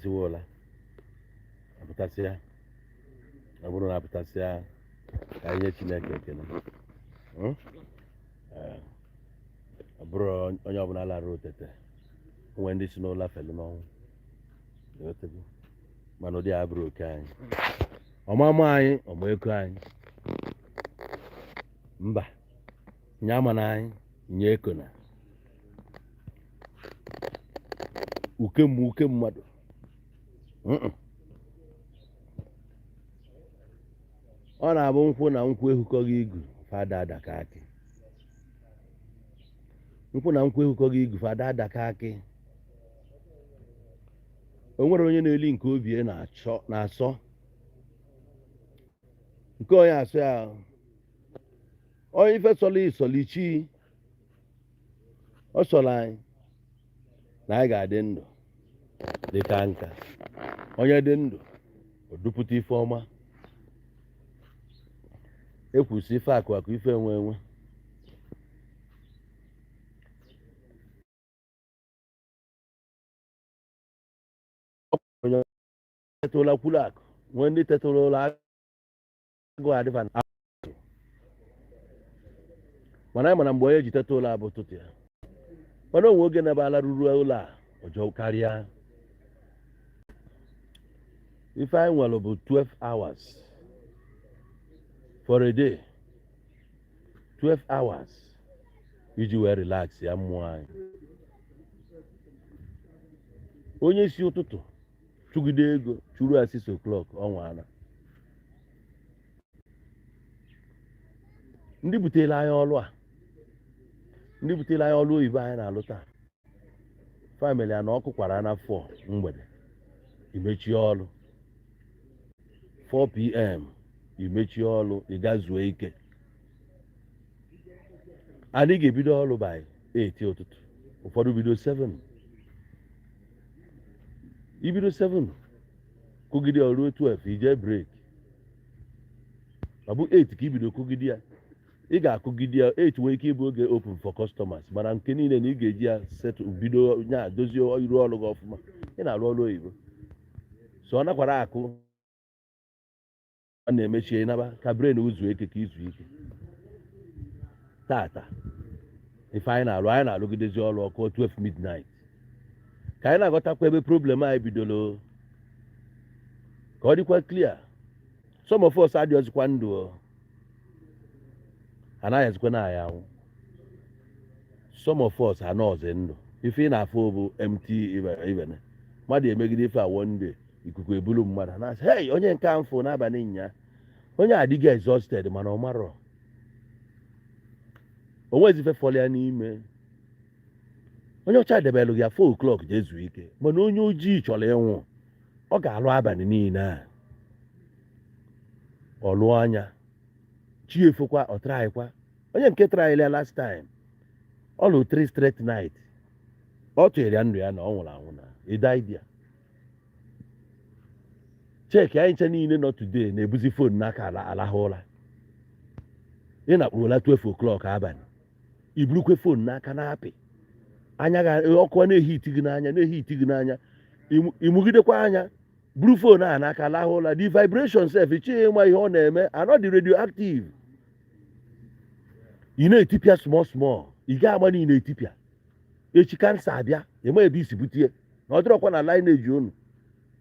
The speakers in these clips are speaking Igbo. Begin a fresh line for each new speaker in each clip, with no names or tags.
Siwa ụla apụtasịa. Ọ bụrụ na apụtasịa, ka anyị nye Chineke ekele. Ee, ọ bụrụ onye ọbụla lara otete, onwe ndị si n'ụla felu n'ọnwụ. Ịghọtago? Mana ụdị a abụrụ oke anyị, ọmama anyị, ọma eko anyị, mba nye ama na anyị nye eko na uke mmụ uke mmadụ. Ọ na-abụ nkwụ na nkwụ ehukọghị igu, fada adaka akị. Nkwụ na nkwụ ehukọghị igu, fada adaka akị. O nwere onye na-eli nke obi ya na-achọ na-asọ nke onye asọ ya, onye ife sọlọ isọlichi ọ sọrọ anyị na anyị ga-adị ndụ dị ka nka. Onye dị ndụ, o dupụta ife ọma, ekwusi ife akụ akụ, ife enwe enwe. Onye tetụla kwuru akụ nwee ndị tetụrụ ụlọ agụụ adịfa na mana anyị mana mgbe onye ji teta ụlọ abụ ụtụtụ ya, mana onwe oge na-ebe ala ruru ụlọ a ọjọọ karịa. Ife anyị nwere bụ 12 hours for a day, 12 hours iji wee relax ya mmụọ anyị. Onye si ụtụtụ chụgide ego chụrụ ya 6 o'clock, ọnwa ana ndị butere anyị ọrụ a, ndị butere anyị ọrụ oyibo anyị na-alụ taa, family a na ọkụ kwara na 4 mgbede, imechie ọrụ 4 p.m., imechie ọrụ, ị ga zuo ike. Anyị ga-ebido ọrụ by 8 ụtụtụ, ụfọdụ bido 7. Ibido 7 kụgide ya ruo 12, ije break. Ọ bụ 8 ka ibido kụgide ya, ị ga-akụgide ya 8 nwere ike ịbụ oge open for customers, mana nke niile na ị ga-eji ya settle, bido nya dozie iru ọrụ gị ọfụma. Ị na-arụ ọrụ oyibo, so ọ nakwara akụ ọ na-emechie naba ka brain zuo ike, ka izu ike. Tata ife anyị na-arụ, anyị na-arụgidezi ọrụ ọkụ 12 midnight, ka anyị na-aghọtakwa ebe problem anyị bidoro, ka ọ dịkwa clear. Some of us adịghịzikwa ndụ o. Anaghị ezikwa na anyị anwụ. Some of us anọọzi ndụ. Ife ị na-afụ bụ empty ibene mmadụ emegide ife a. One day ikuku ebulu mmadụ na-asị, "Hey, onye nke a mfụ n'abalị nya, onye adịghị exhausted," mana ọ marọ o nwezi ife fọrọ ya n'ime. Onye ọcha debelụ ya 4 o'clock jee zuo ike, mana onye ojii chọrọ ịnwụ, ọ ga-alụ abalị niile a, ọ lụọ anya chi efokwa, ọ trykwa. Onye nke tryịrị ya last time, ọ lụ 3 straight night, ọ tụnyere ya ndụ ya na ọ nwụrụ anwụ na he died there. Check anyị nche niile nọ today na-ebuzi phone n'aka ala alahụ ụra. Ị na-akpụrụla 12 o'clock abalị, iburukwe phone n'aka na-apị anya ga ọkụ na-ehiti gị n'anya, na-ehiti gị n'anya, ịmụgidekwa anya, buru phone a n'aka lahụ ụra. The vibration sef, ichie ịma ihe ọ na-eme anọ dị radioactive. Ị na-etipịa small small, ị ga-agba niile etipịa. Echi cancer abịa, ịma ebe isi butie na ọ dịrọkwa na lineage unu.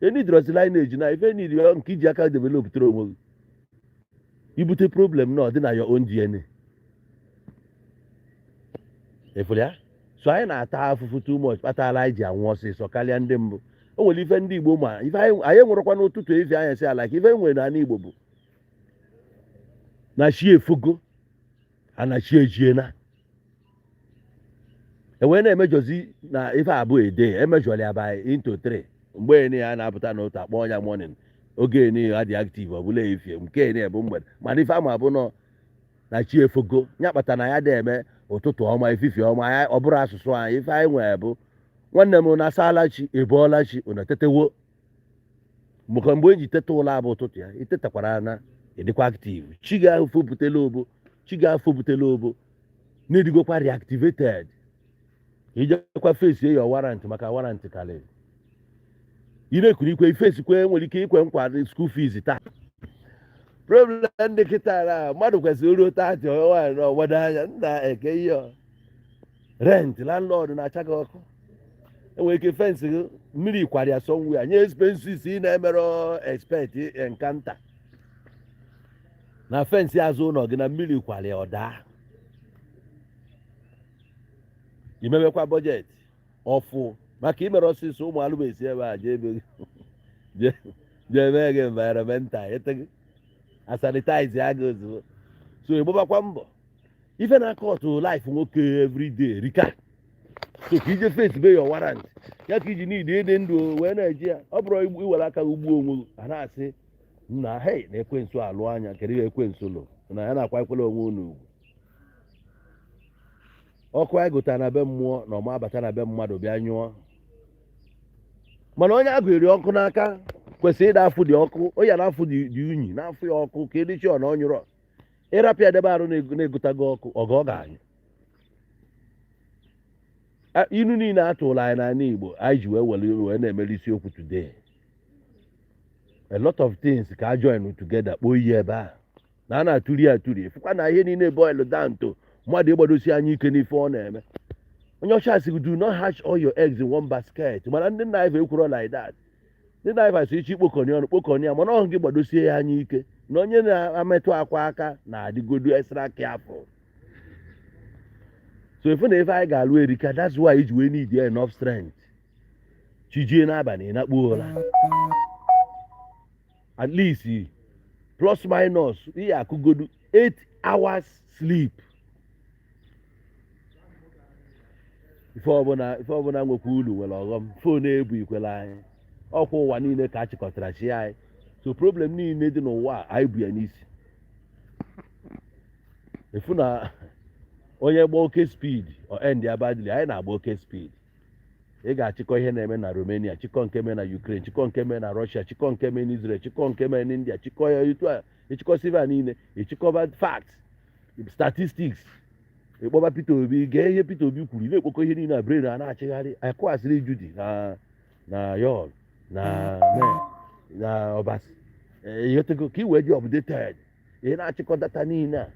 Enidrozi lineage na ife nidi nke iji aka develop tụrụ onwe gị ibute problem na ọ dị na your own DNA efere ya. So anyị na-ata afụfụ too much, kpatara anyị ji anwụ ọsịsọ karịa ndị mbụ. O nwere ife ndị Igbo ma ife anyị nwerekwa n'ụtụtụ efi anya si ala ka ife nwere n'ala Igbo bụ na chi efogo, ana chi ejiena, ewee na-emejọzi na ife abụọ ede emejọrọ ya by into 3. Mgbe ene ya na-apụta n'otu akpọ ya morning, oge ene ya dị active, ọ bụla efie nke ene bụ mgbede, mana ife ama bụ nọ na chi efogo ya kpata na ya dị eme ụtụtụ ọma, efifie ọma ya ọ bụrụ asụsụ anyị. Ife anyị nwere bụ, nwanne m, na asaala chi, ebọọla chi, unu etetewo. Mgbe mgbe eji teta ụlọ abụ ụtụtụ ya, itetakwara na ịdịkwa active, chi ga-afopụtela obo, chi ga-afopụtela obo na-edigokwa reactivated, ijekwa face your warrant, maka warrant karịrị. Ị na-ekurikwe ife esikwe, nwere ike ikwe nkwa school fees. Taa problem ndị kịta na mmadụ kwesịrị ruo 30, nwaanyị na ọgbado anya nna eke ihe rent, landlord na-acha gị ọkụ. Enwere ike fence gị mmiri kwara ya somewhere, nye expenses ị na-emerọ expect encounter na fence azụ ụlọ gị na mmiri kwara ya, ọ daa. Imebekwa budget ọfụ maka imere ọsịsọ. Ụmụ alụmesi ebe a jee ebe jee mee gị environmental ete asanitize ya gị ozugbo. So ịgbabakwa mbọ ife na-akọ ọtụ life nwoke everyday rika. So ka ije face be your warrant ya, ka iji need ịdị ndụ wee na-eji ya. Ọ bụrụ iwere aka ugbuo onwe gị, a na-asị nna hei na ekwensu alụ anya. Kedu ihe ekwensu lụ na ya na-akwa ekwela onwe unu ugwu? Ọkụ anyị gụtara na be mmụọ na ọma abata na be mmadụ bịa nyụọ. Mana onye agụ eri ọkụ n'aka kwesịrị ịda afụ dị ọkụ, onye na-afụ dị unyi na-afụ ya ọkụ ka ịdịchi ọ na ọ nyụrọ. Ịrapịa debe arụ na-egotago ọkụ ọga ọ ga-anyụ. Inu niile a tụrụ anyị n'ala Igbo anyị ji wee were wee na-emere isiokwu today, a lot of things ka a join together kpoo ihe ebe a na a na-atụri atụri. Fụkwa na ihe niile boil down to mmadụ ịgbadosi anya ike n'ife ọ na-eme. Onye ọcha sị, "Do not hatch all your eggs in one basket." Mana ndị nna anyị ekwuro like that. Ndị nna anyị sị iche ikpokọni ọnụ kpokọni ya, mana ọhụ gị gbadosie ya anya ike na onye na-ametụ akwa aka na-adịgodu extra careful. So ife na ife anyị ga-alụ erika. That's why iji wee need enough strength. Chijie n'abalị nakpuo ụra, at least plus minus ihe akụgodu 8 hours sleep. Ife ọbụla nwekwa uru nwere ọghọm. Phone ebu ikwere anyị ọkwa ụwa niile ka a chịkọtara chi anyị. So problem niile dị n'ụwa a, anyị bu ya n'isi. Efu na onye gba oke speed o end ya badly. Anyị na-agba oke speed. Ị ga-achịkọ ihe na-eme na Romania, chịkọ nke mee na Ukraine, chịkọ nke mee na Russia, chịkọ nke mee na Israel, chịkọ nke mee na India, chịkọ ya etu a, ịchịkọsiva niile, ịchịkọba facts, statistics, ịkpọba Peter Obi, gee ihe Peter Obi kwuru. Ị na-ekpokọ ihe niile na brain a na-achịgharị akụghasịrị Judy na Yol na na Ọbasi ịghọtago ka ị wee dị updated. Ị na-achịkọ data niile a,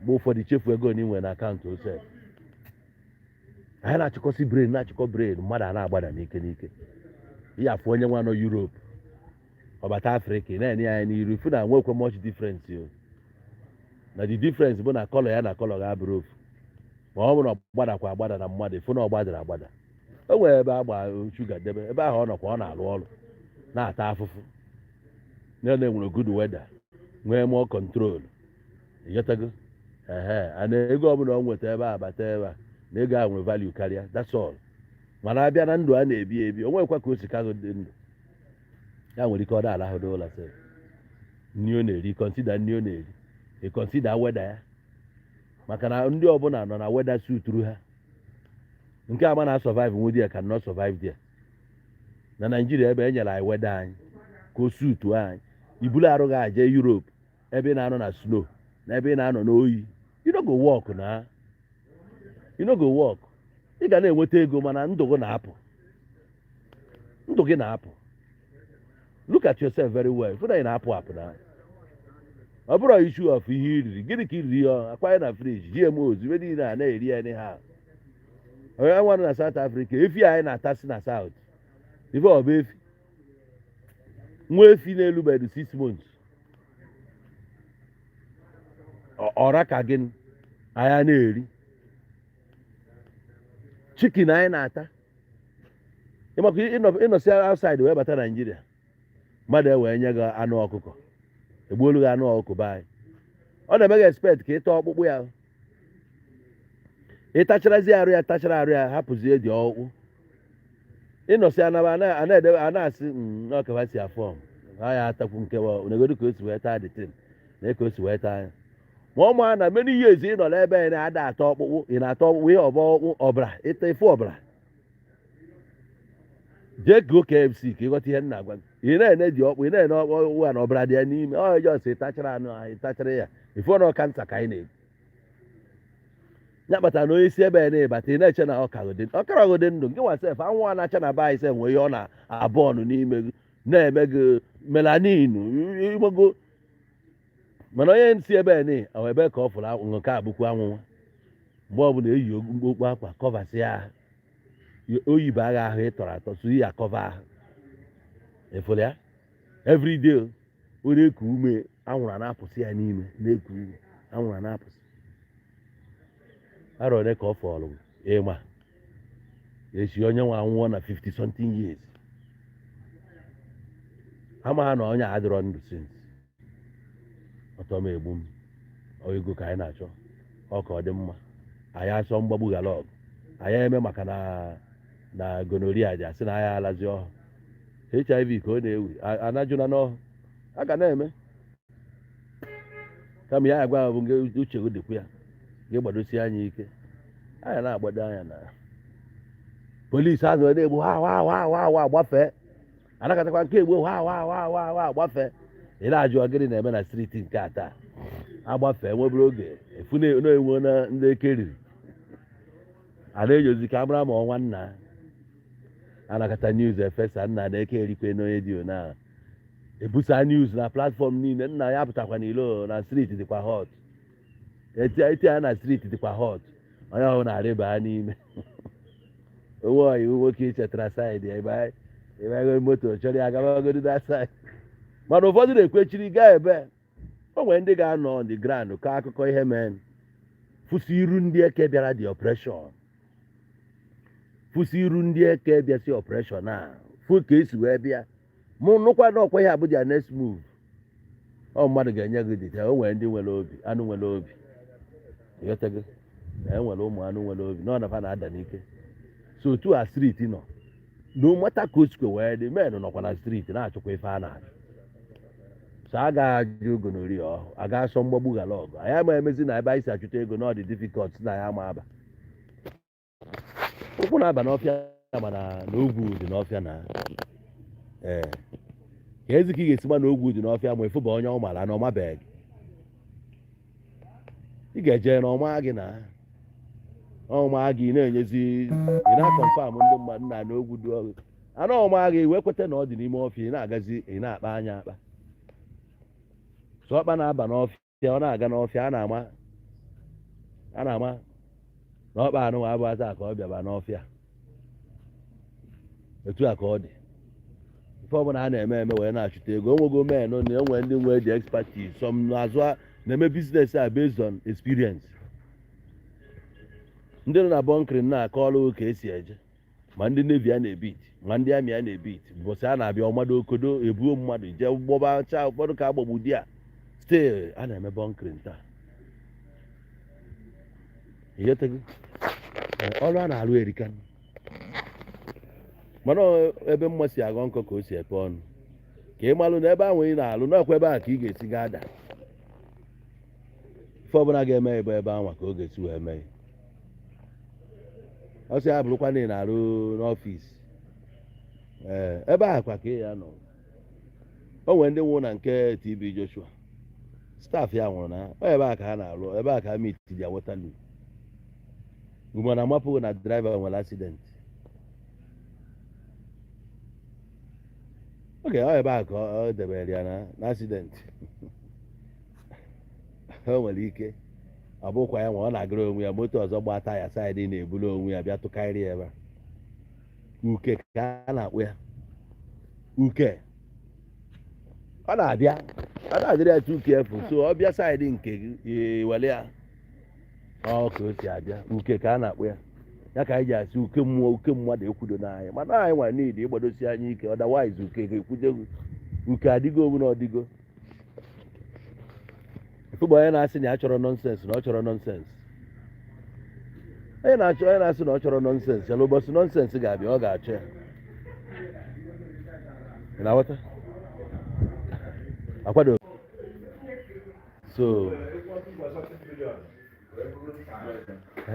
mgbe ụfọdụ chefu ego na ị nwere na akaụntụ ose. Anyị na-achịkọsi brain, na-achịkọ brain mmadụ a na-agbada n'ike n'ike. Ihe afụ onye nwa nọ Europe ọbata Afrịka, ị na-enye ya n'iru ifu na nwekwe much difference o. Na the difference bụ na colour ya na colour ga-abụrụ ofu, ma ọ bụrụ na ọ gbadakwa agbada na mmadụ ifu na ọ gbadara agbada. O nwere ebe agba shuga debe ebe ahụ ọ nọkwa, ọ na-alụ ọrụ na-ata afụfụ na enwere good weather, nwee more control. Ịghọtago? Ehe, a na ego ọbụla ọ nweta ebe a bata ebe a na ego a nwere value karịa. That's all. Mana abịa na ndụ a na-ebi ebi, o nwekwa ka o si kago dị ndụ ya nwere ike ọ da alahụdo ụla sef. Nri ọ na-eri, consider nri ọ na-eri, ị consider weather ya, maka na ndị ọbụla nọ na weather suturu ha. Nke ama na survive nwu there cannot survive there. Na Naijiria ebe e nyere anyị weather anyị ka o sutuo anyị, ibulu arụ gị aje Europe ebe ị na-anọ na snow na ebe ị na-anọ n'oyi, you no go work na you no go work. Ị ga na-enweta ego, mana ndụ gị na-apụ, ndụ gị na-apụ. Look at yourself very well. Fụ na ị na-apụ apụ na ọ bụrụ issue of ihe iriri. Gịnị ka iriri? Ya akwanye na fridge, GMOs ibe niile a na-eri ya anyhow. Onye nwa nọ na South Africa, efi anyị na-atasị na South, ife ọ bụ efi nwa efi na-elubeghị 6 months, ọra ka gịnị anyị na-eri chicken anyị na-ata. Ịmaka ịnọsi outside wee bata Naijiria, mmadụ ewee nye gị anụ ọkụkọ, egbuolu gị anụ ọkụkọ be anyị, ọ na-eme gị expect ka ịta ọkpụkpụ ya. Ịtacharazi arụ ya, tachara arụ ya, hapụzie dị ọkpụkpụ. Ịnọsi anaba a na-edebe a na-asị ọkaba si afọm ha ya atakwu nke negodu ka o si wee taa the thing na ka o si wee taa ya. Ma ọ maa na many years ị nọ n'ebe ị na-ada ata ọkpụkpụ, ị na-ata ọkpụkpụ ihe ọbọ ọkpụkpụ ọbara ịta ifu ọbara. Jee gụọ KFC ka ịghọta ihe m na-agwa gị. Ị na-ene dị ọkpụ, ị na-ene ọkpụkpụ a na ọbara dị ya n'ime ọ. Just ịtachara anụ ahụ, ịtachara ya, ifu na cancer ka anyị na-ebu. Ya kpatara na onye si ebe ya na-ebata, ị na-eche na ọ ka dị, ọ kara dị ndụ. Gị nwa sef, anwụ a na-acha na be anyị sef nwee ihe ọ na-abụ ọnụ n'ime gị, na-eme gị melanin ịgbago. Mana onye si ebe ni ọ ebe ka ọ fụrụ anwụ nke a bụkwa anwụ. Mgbe ọbụla eyi mkpokpo akwa coversị ya ahụ, oyi bụ agha ahụ ịtọrọ atọ so ya cover ahụ efere ya everyday. Ọ na-eku ume, anwụrụ a na-apụsị ya n'ime, na-eku ume, anwụrụ a na-apụsị. Arọ ole ka ọ fọrọ ịma echi onye nwe anwụọ na 50 something years, ama ha na onye a adịrọ ndụ since. Ọtọ m egbu m. Ọ ego ka anyị na-achọ, ọ ka ọ dị mma. Anyị asọ mgbagbu ghara ọgụ anyị eme maka na gonorrhea dị, asị na anyị alazi ọhụ. HIV ka ọ na-ewi anajụna n'ọhụ a ga na-eme. Kama ya agwa bụ gị, uche gị dịkwa ya, gị gbadosie anya ike. Anya na-agbado anya na polisi azụ na-egbu ha wa wa wa wa gbafee, anakatakwa nke egbu ha wa wa wa wa gbafee. Ị na-ajụ gịnị na-eme na street nke a taa? Agbafee nwebere oge efu na-enwe na ndị eke riri a na-enyozi ka amara ma ọnwa nna anakọta news efesa nna na-eke erikwe n'onye dị na ebusa news na platform niile. Nna ya pụtakwa n'ilo na street dịkwa hot, eti ya na street dịkwa hot. Onye ọbụla na-arịba n'ime onwe oyi nwoke chetara side ebe ebe moto chọrọ ya gabagodi that side. Mana ụfọdụ na-ekwechiri gaa ebe o nwere ndị ga-anọ on the ground kọọ akụkọ ihe mee, fụsị iru ndị eke bịara the operation, fụsị iru ndị eke bịasị operation a, fụ ka esi wee bịa. Mụ nụkwa na ọkwa ihe abụ their next move. Ọ mmadụ ga-enye gị detail. O nwere ndị nwere obi anụ, nwere obi, ịghọtago? E nwere ụmụ anụ nwere obi na ọ nafa na-ada n'ike. So otu a street nọ, no matter ka o sikwe wee dị, men nọkwa na street na-achọkwa ife a na-achụ. So a ga-ajụ gonorrhea ọhụ, a ga-asọ mgbagbu ghara ọgụ. Anyị ama emezi na ebe anyị si achụta ego na ọ dị difficult na ya ama aba ụkwụ na-aba n'ọfịa, mana na ogwu dị n'ọfịa na ee ka ezi ka ị ga-esi ma na ogwu dị n'ọfịa. Ma ịfụba onye ọ mara na ọ mabeghị, ị ga-eje na ọma gị na ọma gị na-enyezi, ị na-aconfirm ndị mmadụ na ogwu dị ọgụ anụ ọma gị wee kweta na ọ dị n'ime ọfịa. Ị na-agazi, ị na-akpa anya akpa so ọkpa na-aba n'ọfịa, ọ na-aga n'ọfịa, a na-ama na ọkpa anụ abụ ata ka ọ bịaba n'ọfịa. Etu a ka ọ dị. Ife ọbụla a na-eme eme wee na-achụta ego, onwego men na enwe ndị nwee the expertise. Some na-azụ, na-eme business a based on experience. Ndị nọ na bunkering na-akọ ọrụ ka esi eje, ma ndị navy a na-ebit, ma ndị army a na-ebit. Mbọsị a na-abịa ọmado okodo ebuo mmadụ jee gbọbacha ụfọdụ ka agbagbu di a. Still a na-eme bunkering taa. Ịghọtago? Ọrụ a na-arụ erika, mana ebe mma si aghọ nkọ ka o si epe ọnụ ka ị malụ na ebe ahụ ị na-alụ n'ọkwa ebe ahụ ka ị ga-esi ga ada. Ife ọbụla ga-eme ebe ebe ahụ ka ọ ga-esi wee mee. Ọ sị ya bụrụkwa na ị na-arụ n'office, ee, ebe ahụ kwa ka ị ya nọ. O nwere ndị nwụrụ na nke TB Joshua, staff ya nwụrụ na ọ ebe a ka ha na-arụ, ebe a ka ha meet their Waterloo. Ugbu na amapụghị na driver nwere accident oge ọ ebe a ka ọ debere ya na accident. O nwere ike ọ bụkwa ya nwa, ọ na-agara onwe ya, moto ọzọ gba taya side na-eburu onwe ya bịa tụkarị ya ebe a. Uke ka a na-akpụ ya uke, ọ na-abịa, ọ na-adịrị ya too careful. So ọ bịa side nke gị, were ya ọ ka o si abịa. Uke ka a na-akpụ ya, ya ka anyị ji asị uke mmụọ, uke mmadụ ekwudo n'anya. Mana anyị nwere need ịgbadosi anya ike, otherwise uke ga-ekwudo gị. Uke adịgo obu na ọdịgo. Ifụgba onye na-asị na ya chọrọ nonsense, na ọ chọrọ nonsense. Onye na-achọ, onye na-asị na ọ chọrọ nonsense ya, ụbọchị nonsense ga-abịa, ọ ga-achọ ya. Ị na-aghọta? Akwado so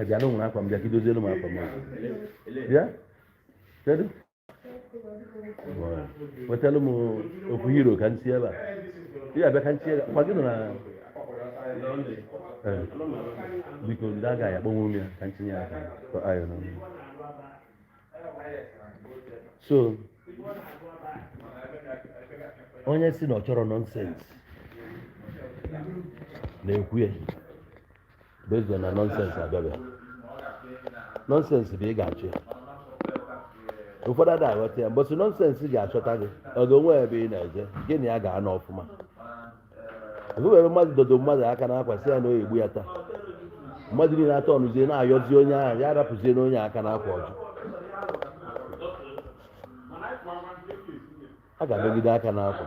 bịa na nwere akwa m, bịa ka idozielu m akwa m. Bịa, kedu? Wetara m ofu Hero ka m sie ebe a. Ị ga-abịa ka m sie kwa gị nọ na Ee, biko, ndị agaghị akpọnwụ m ya ka m tinye aka ka ayọ na so onye si na ọ chọrọ nonsense na-ekwu ya based on na nonsense abịabịa. Nonsense bụ ị ga-achọ ya. Ụfọdụ ada aghọta ya. Mbọsị nonsense ga-achọta gị, ọ ga-onwe ebe ị na-eje, gị na ya ga-anọ ọfụma. Ebe ebe mmadụ dodo mmadụ aka n'akwa, sị ya na o egbu ya taa, mmadụ niile atọ ọnụzie na-ayọzi onye ahụ, ya arapụzie n'onye aka n'akwa ọjụ. A ga-adọgide aka n'akwa.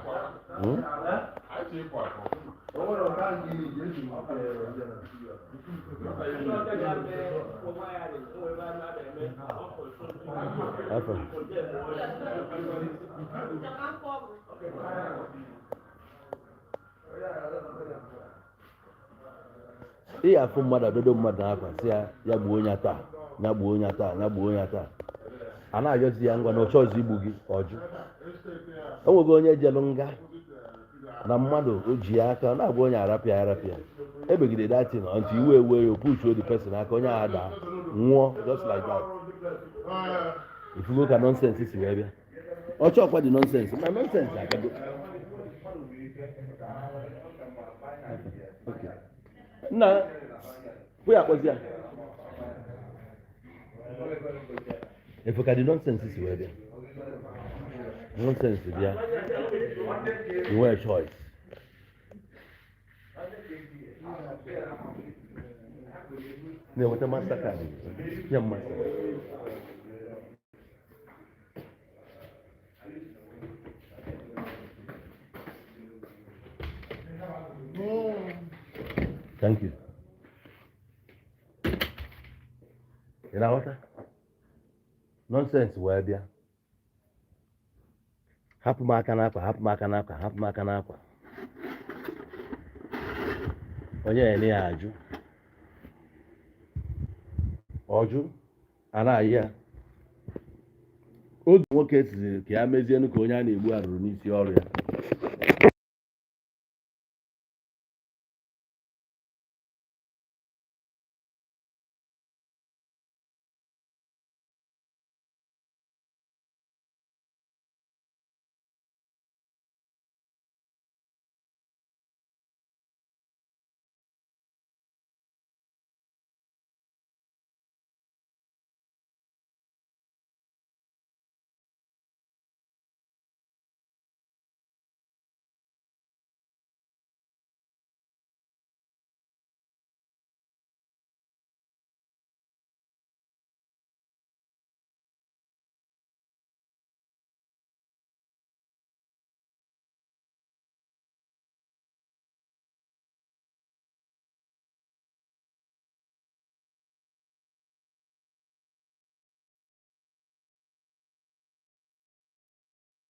Afọ. Ị ga-afụ mmadụ adodo mmadụ n'akwa, sị ya ya gbuo onye taa, ya gbuo onye taa, ya gbuo onye taa. A na-ayọzi ya ngwa na ọ chọọzi igbu gị, ọjụ. O nwego onye jelu nga na mmadụ o ji ya aka ọ na-agwa onye arapịa arapịa ebegide datin until iwe ewe ya, opuchuo the person aka, onye ahụ daa nwụọ, just like that. Ifugo ka nonsense si wee bịa. Ọ chọọkwa dị nonsense, ma nonsense agago. Okay. Nna kwụ ya akpọzi ya efu ka dị nonsense si wee bịa. Nonsense bịa, i nwee choice. Na-enweta Mastercard, nye m Mastercard. Thank you. Ị na-aghọta? Nonsense wee bịa. Hapụ m aka n'akwa, hapụ m aka n'akwa, hapụ m aka n'akwa. Onye ya ya ajụ. Ọjụ a na-ayị ya. Oge nwoke siziri ka ya mezienụ ka onye a na-egbu arụrụ n'isi ọrụ ya.